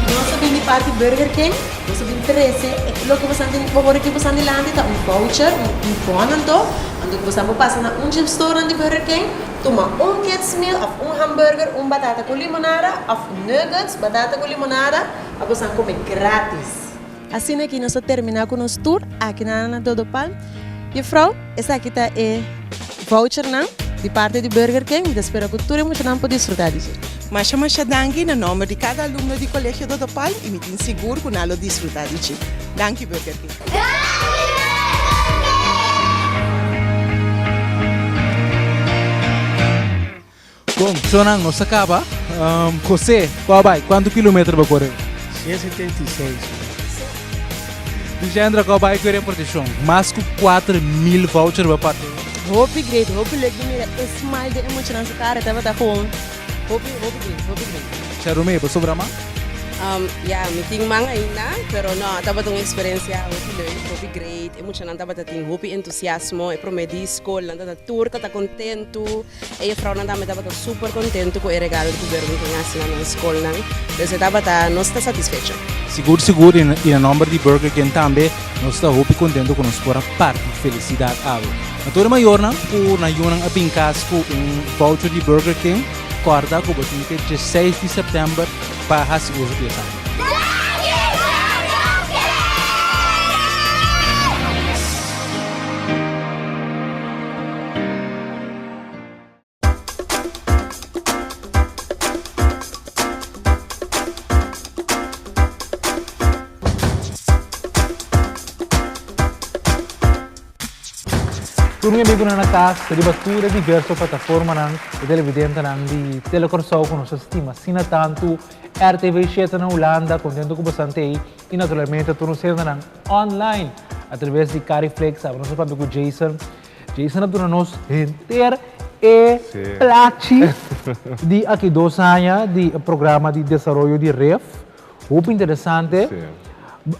Nos a bin di parti Burger King. Nos a bin trece e loke bosan tin por ora ki bosan dilanti ta un voucher, un bon anto, anto ku bosan por pasa na un chip store nan di Burger King, tuma un kids meal of un hamburger, un batata ku limonada of nuggets, batata ku limonada, pa bosan kome gratis. Asina ki nos ta termina ku nos tour aki na Dodo Palm. Juffrouw, esaki ta e vouchernan di parti di Burger King. Mi ta spera ku tur e muchanan por disfruta di dje. Masha masha danki na nomber di kada alumno di Colegio Dodo Palm y mi tin sigur ku nan lo disfruta di dje. Danki Burger King. Bon, sonan, nos a caba. José, cua bay? Cuanto kilometer bo core? 176. Dijendra, cua bay cu e reparticion? Mas cu 4000 voucher bo parti. Hopi great, hopi leuk di mira e smile den e muchanan su cara, tabata gewoon hopi, hopi great, hopi great. Sharumé, bo sobra man? Ya, mi tin man ainda, pero no, tabata un experiencia hopi leuk, hopi great. E muchanan tabata tin hopi entusiasmo, e prome di school, nan tata tur tata contento. E jefrounan tambe tabata super kontentu ku e regalo ku Burger King hasi na nan skolnan. Dus e tabata, nos ta satisfecho. Sigur sigur i na nomber di Burger King tambe nos ta hopi kontentu ku nos por a parti felisidat awe. Na tur e mayornan ku nan yunan a bin kas ku un voucher di Burger King, kòrda ku bo tin te dieseis di sèptèmber pa hasi uso di esaki. Tur mi amigunan na kas, riba tur e diverso plataformanan e televidentenan di Telekòrsou ku nos ta stima asina tantu, RTV shete na Hulanda, kontentu ku boso ante ei, i naturalmente tur nos hendenan online atraves di Cariflix. Abo nos a papia ku Jason. Jason a duna nos henter e plachi di aki dos aña di e programa di desaroyo di Ref. Hopi interesante.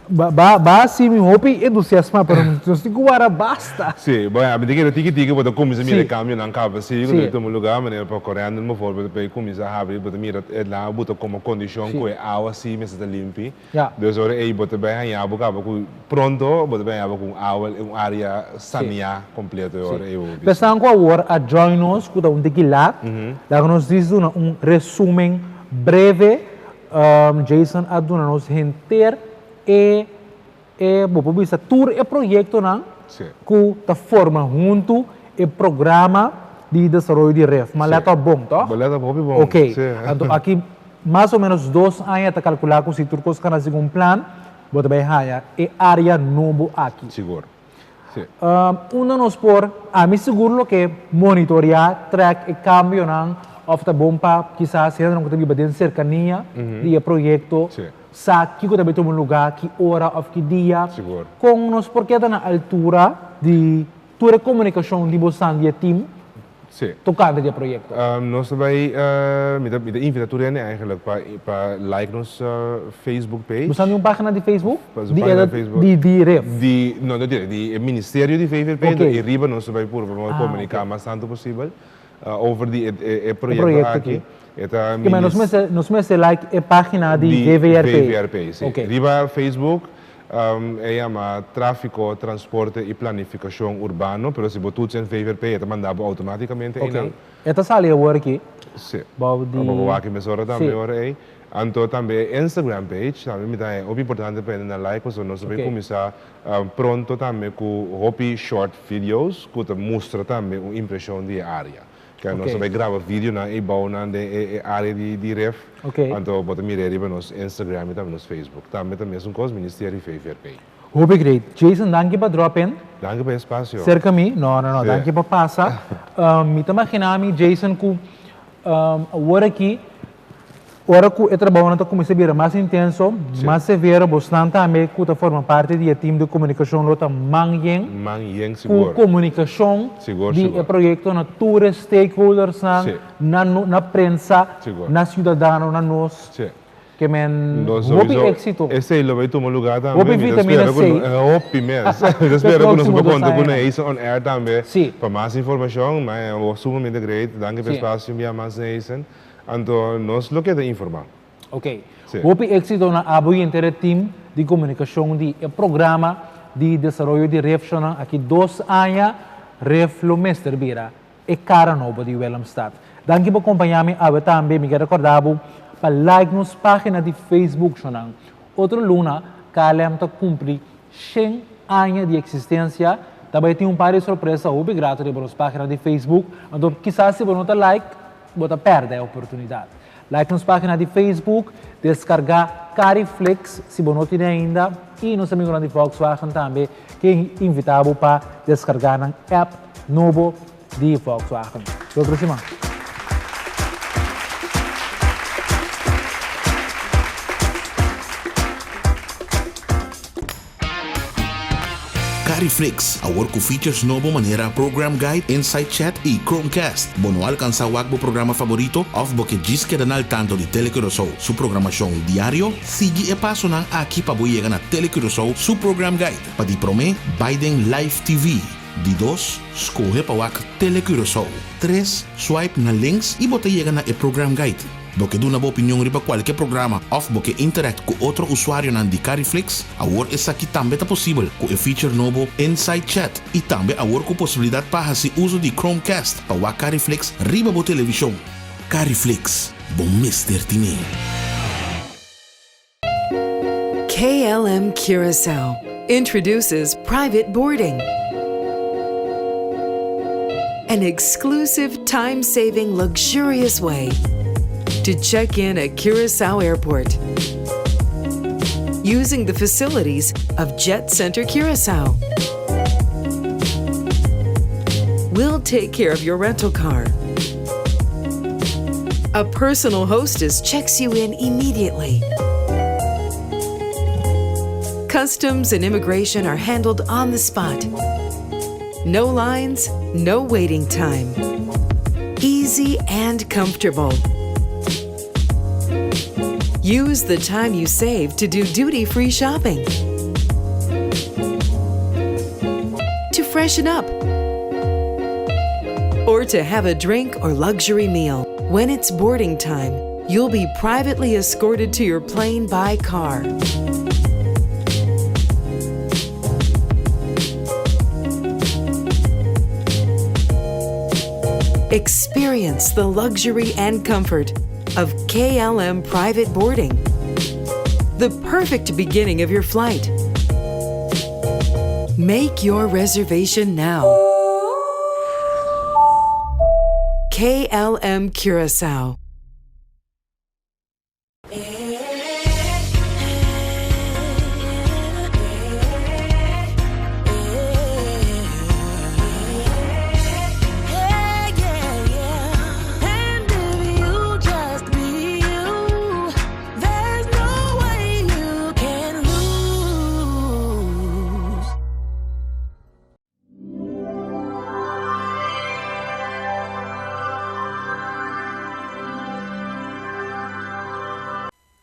Ba ba hasi mi hopi entusiasma pero nos tin ku wara basta. Sí, bueno, mi ta kere tiki tiki bo ta kuminsá mira e kambionan kaba sí ku ta tuma lugá manera pa Corendon bijvoorbeeld pa e kuminsá habri bo ta mira e nan a buta komo kondishon ku e awa sí mester ta limpi. Dus ora ei bo ta bai haña bo kaba ku pronto bo ta bai haña bo ku un awa un área saneá kompleto e ora ei bo bisa. Esnan ku awor a join nos ku ta un tiki lat, laga nos dis duna un resumen breve. Jason a duna nos henter e e bo por bisa tur e proyektonan ku ta forma huntu e programa di desaroyo di ref. Ma lèt op bon, tòg? Bo lèt op hopi bon. Ok. Anto aki mas o ménos dos aña ta kalkulá ku si tur kos kana segun plan, bo ta bai haña e área nobo aki. Sigur. Si. Unda nos por, ami sigur lo ke monitoreá, trèk e kambionan òf ta bon pa kisas hendenan ku ta biba den serkania di e proyekto sa kiko ta bai tuma lugá, ki ora òf ki dia. Sigur. Kon nos por keda na altura di Tur e komunikashon di bosan di e tim tokante di e proyekto. Nos ta bai, mi ta mi ta invita tur hende eigenlijk pa pa like nos Facebook page. Bosan di un pagina di Facebook? Di e di di ref? Di, no no direct, di e ministerio di VVP, enton e riba nos ta bai purba pa komuniká mas tantu posibel over di e e proyekto aki. E ta minis. Nos mester like e pagina di VVRP. Di VVRP, si. Riba Facebook e yama Tráfiko, Transporte i Planifikashon Urbano, pero si bo toetsen VVRP e ta manda bo outomátikamente einan. Ok. E ta sali awor aki. Si. Bou di. Bo por wak mesora tambe ora ei. Anto tambe e Instagram page tambe mi ta haña hopi importante pa hende nan like pasobra nos ta bay kuminsá pronto tambe ku hopi short videos ku ta mustra tambe un impreshon di e área. Ke nos ta bai graba videonan ei bounan den e area di ref. Anto bo ta mira e riba nos Instagram i tambe nos Facebook. Tambe ta mesun kos, Ministerio VVRP. Hopi great. Jason danki pa drop in. Danki pa e espasio. Serka mi. No, no, no. Danki pa pasa. Mi ta magina mi, Jason, ku awor aki Ora ku e trabounan ta kuminsá bira mas intenso, mas severo, bosnan tambe ku ta forma parti di e tim di komunikashon lo ta man yen Man yen ku sigur. komunikashon Sigur, di e sigur. proyekto na tur e stakeholdersnan, na no na prensa, Sigur. na siudadano, na nos. Si. Ke men Nos hopi sowieso éksito. esei lo bai tuma lugá tambe. Hopi Mi ta vitamina spera ku C. no hopi mes. Mi ta P'e spera ku nos próksimo por dos konta ku añanan. Neison on air tambe Si. pa mas informashon. Ma e sumamente great. Danki pa e Si. spasio un bia mas Neison. Anto nos lo keda informá. Ok. Sí. Hopi éxito na abo y henter e team di comunicacion di e programa di desaroyo di refshonnan aki dos aña ref lo mester bira e cara nobo di Willemstad. Danki pa compaña mi awe tambe. Mi ke recorda bo pa like nos pagina di Facebook shonnan. Otro luna KLM ta cumpli shen aña di existencia. Ta bai tin un par di sorpresa hopi grato riba nos pagina di Facebook, anto kisas si bo no ta like, bo ta pèrdè e oportunidat. Like nos pagina di Facebook, deskargá Cariflix si bo no tine ainda i nos amigunan di Volkswagen tambe ke invitá bo pa deskargá nan app nobo di Volkswagen. Te otro siman. Cariflix, awor ku features nobo manera Program Guide, Insight Chat i Chromecast. Bo no alkansá wak bo programa faborito òf bo ke djis keda na al tanto di Telecuraçao su programashon diario? Sigui e pasonan aki pa bo yega na Telecuraçao su Program Guide. Pa di promé, bai den Live TV. Di dos, skohe pa wak Telecuraçao. Tres, swipe na links i bo ta yega na e Program Guide. Bo ke duna bo opinion riba kualke programa òf bo ke interact ku otro usuarionan di Cariflix? Awor esaki tambe ta posibel ku e feature nobo Inside Chat i tambe awor ku posibilidat pa hasi uso di Chromecast pa wak Cariflix riba bo televishon. Cariflix, bo mester tine! KLM Curaçao introduces private boarding. An exclusive time-saving luxurious way to check in at Curaçao Airport using the facilities of Jet Center Curaçao. We'll take care of your rental car. A personal hostess checks you in immediately. Customs and immigration are handled on the spot. No lines, no waiting time. Easy and comfortable. Use the time you save to do duty free shopping. To freshen up. Or to have a drink or luxury meal. When it's boarding time, you'll be privately escorted to your plane by car. Experience the luxury and comfort of KLM private boarding. The perfect beginning of your flight. Make your reservation now. KLM Curacao.